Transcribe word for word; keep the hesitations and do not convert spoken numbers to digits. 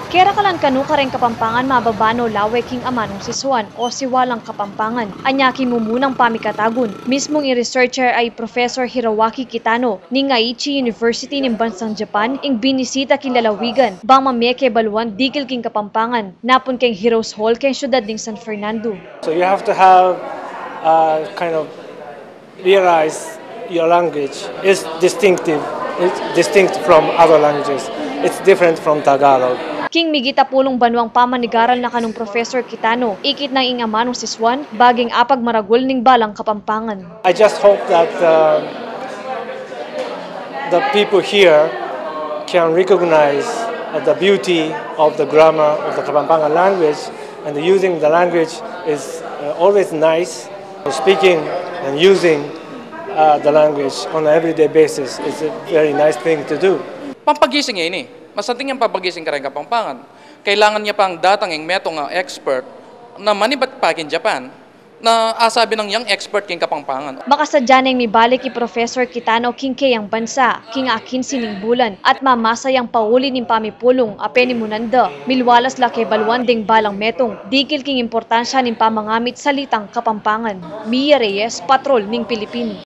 Kerakalan kanu kareng Kapampangan mababa no lawe king amanung sisuan o siwalang Kapampangan. Anya king mumunang pamikatagun, mismung i researcher a i Professor Hiroaki Kitano ning Aichi University ning bansang Japan ing binisita king lalawigan bang mamie kebaluan dikil king Kapampangan, napun keng Heroes Hall keng syudad ning San Fernando. So you have to have uh, kind of realize your language is distinctive, it's distinct from other languages. It's different from Tagalog. King migit a pulung banuang pamanigaral na kanung Professor Kitano, ikit nang ing amanung sisuan, baging apagmaragul ning balang Kapampangan. I just hope that uh, the people here can recognize uh, the beauty of the grammar of the Kapampangan language, and using the language is uh, always nice. Speaking and using uh, the language on an everyday basis is a very nice thing to do. Pampagising ini. Masanting yang pampagising kareng Kapampangan. Kailangan ya pang datang ing metung a expert na manibat pa king Japan na asabi nang yang expert king Kapampangan. Makasadya neng mibalik i Professor Kitano king keyang bansa king akinsi ning bulan at mamasa yang pauli ning pamipulung a penimunan da. Milwalas la kebaluan deng balang metung dikil king importansya ning pamangamit salitang Kapampangan. Mia Reyes, Patrol ning Pilipino.